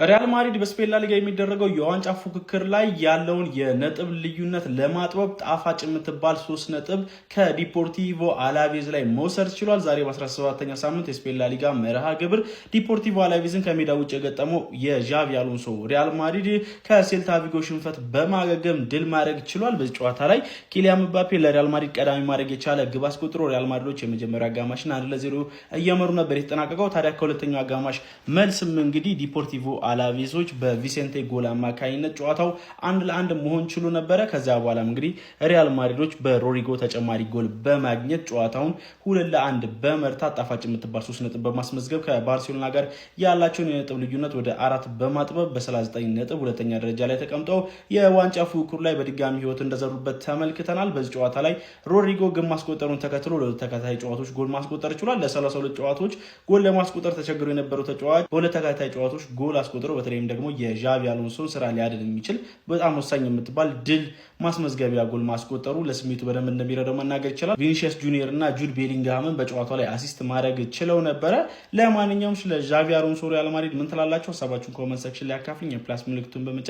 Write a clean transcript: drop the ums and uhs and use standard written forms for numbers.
ሪያል ማድሪድ በስፔን ላሊጋ የሚደረገው የዋንጫ ፉክክር ላይ ያለውን የነጥብ ልዩነት ለማጥበብ ጣፋጭ የምትባል 3 ነጥብ ከዲፖርቲቮ አላቬዝ ላይ መውሰድ ችሏል። ዛሬ በ17ኛ ሳምንት የስፔን ላሊጋ መርሃ ግብር ዲፖርቲቮ አላቬዝን ከሜዳ ውጭ የገጠመው የዣቪ አሎንሶ ሪያል ማድሪድ ከሴልታ ቪጎ ሽንፈት በማገገም ድል ማድረግ ችሏል። በዚህ ጨዋታ ላይ ኪሊያን ምባፔ ለሪያል ማድሪድ ቀዳሚ ማድረግ የቻለ ግብ አስቆጥሮ ሪያል ማድሪዶች የመጀመሪያ አጋማሽን 1-0 እየመሩ ነበር የተጠናቀቀው። ታዲያ ከሁለተኛው አጋማሽ መልስም እንግዲህ ዲፖርቲቮ አላቬዞች በቪሴንቴ ጎል አማካኝነት ጨዋታው 1-1 መሆን ችሎ ነበረ። ከዚያ በኋላም እንግዲህ ሪያል ማድሪዶች በሮድሪጎ ተጨማሪ ጎል በማግኘት ጨዋታውን 2-1 በመርታት ጣፋጭ የምትባል 3 ነጥብ በማስመዝገብ ከባርሴሎና ጋር ያላቸውን የነጥብ ልዩነት ወደ 4 በማጥበብ በ39 ነጥብ ሁለተኛ ደረጃ ላይ ተቀምጠው የዋንጫ ፉክክሩ ላይ በድጋሚ ህይወት እንደዘሩበት ተመልክተናል። በዚህ ጨዋታ ላይ ሮድሪጎ ግብ ማስቆጠሩን ተከትሎ ለሁለት ተከታታይ ጨዋታዎች ጎል ማስቆጠር ችሏል። ለ32 ጨዋታዎች ጎል ለማስቆጠር ተቸግሮ የነበረው ተጫዋች በሁለት ተከታታይ ጨዋታዎች ጎል አስቆጥሮ በተለይም ደግሞ የዣቪ አሎንሶን ስራ ሊያድን የሚችል በጣም ወሳኝ የምትባል ድል ማስመዝገቢያ ጎል ማስቆጠሩ ለስሜቱ በደንብ እንደሚረዳው መናገር ይችላል። ቪኒሺየስ ጁኒየር እና ጁድ ቤሊንግሃምን በጨዋታው ላይ assist ማድረግ ችለው ነበረ። ለማንኛውም ስለ ዣቪ አሎንሶ ሪያል ማድሪድ ምን ትላላችሁ? ሀሳባችሁን comment section ላይ አካፍሉኝ። የ plus ምልክቱን በመጫን